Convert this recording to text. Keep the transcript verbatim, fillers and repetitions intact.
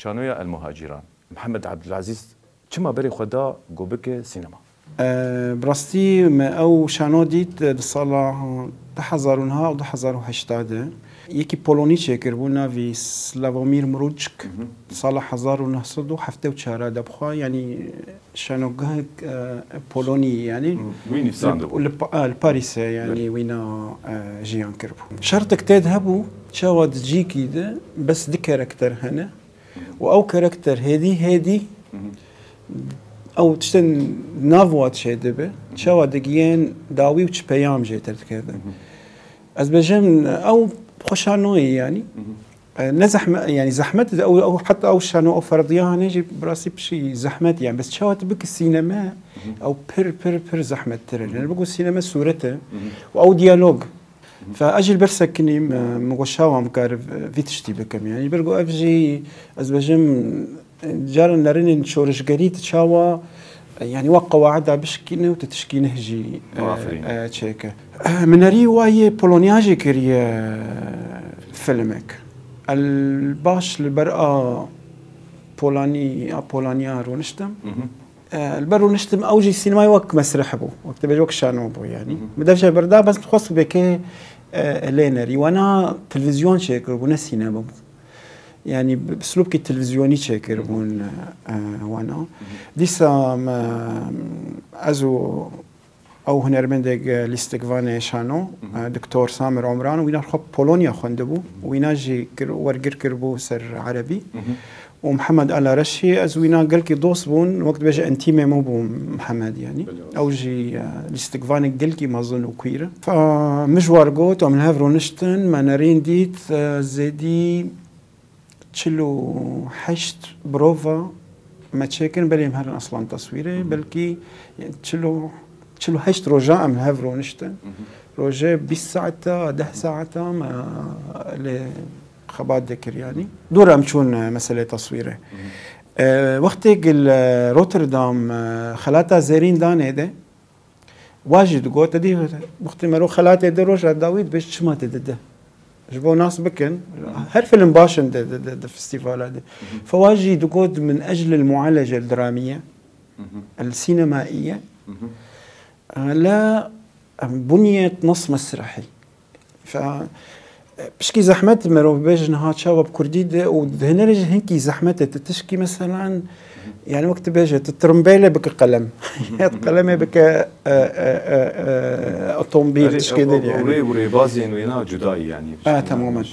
Şanoya El Muhaciran. Mihemed Ebdulezîz çima berê xwe da ku bike sînema? Bi rastî me ew şano dît di sala du hezar û neh û du hezar û heşt de. Yekî Polonî çêkiribû, navî Slavomir Mruçk, di sala hezar û neh sed û hevdeh û çar de bixwe, yanî şanogehek Polonî, yanî Wî nivîsandibû. Li Parîsê, yanî wîna jiyan kiribû. Şertek tê de hebû, çawa di cîkî de bes du karakter hene. Û ew karakter hêdî hêdî ew tiştên nav wa çêdibe, çawa digiyên dawî û çi peyam jê terdikeve. Ez bêjim ew xweşanoyê, yanî ne zehmet, yanî zehmet de ew, ew heta ew şano ew ferdiya hane jî bi rastî pişî zehmet, yanî bes çawa tu biki sîneme ew pir pir pir zehmettir e. Yanî bigo sîneme sûret e û ew diyalog. Fe ez jî li ber sekinîm, min got şawa em kar vî tiştî bikim. Yanî ber got ev jî ez bêjim caran nerînên şorişgerî tu çawa, yanî wa qewaida bişkîne û tu tişkî neh jî çêke. Min nerî wa yê Polonya jî kiriye filmek. El baş li ber a Polanî, a Polanya rûniştim. Li ber rûniştim ew jî sînemayê wek mesreh bû. Wek dibêje wek şano bû yanî. Min dev jê berda bes dixwest bêke lê nerî. Wana televîzyon çêkiribû, ne sînema bû. Yanî bi slûpkî televîzyonî çêkiribûn wana. Dîsa me, ez û ew hunermendek lîstikvanê şano, Doktor Samir Omran, wîna xwe Polonya xwendibû. Wîna jî wergir kiribû ser erebî. û Mihemed Alareşî, ez wîna gelkî dost bûn, wek dibêje entîmê min bû Mihemed, yanî. Ew jî lîstikvanek gelkî mezin û queer e. Fa min ji war got, em li hev rûniştin, me nerîn dît, zêdî çil û heşt birova me çêkirin, belê em herin eslan teswîrê, belkî çil û, çil û heşt roja em li hev rûniştin. Rojê bîst saeta, deh saeta me lê xebat dikir yanî. Dûr em çûn meselê teswîrê. Wextê ku li Rotterdam xelata zêrîn danê de, wa jî digot, te dî wextê mero xelatê de roja dawî dibêj çima te dide. Ji bo nas bikin, her film baş in di, di, di, di festîvala de. Fe wa jî digot min ecl el mualece el dramiye, el sînemaiye, la bunyet nas mesrehî. Fe pişkî zehmet mirov bêje niha çawa bi kurdî de û di hunerê jî hinkî zehmet e. Tu tişkî meselan, yani wek tu bêje, tu trimbêlê bike qelem. Ya tu qelemê bike, e, e, e, e, otomobil, tişkê derî yani. Rê û rêbazên wêna cudayî yani. Ha, temamen.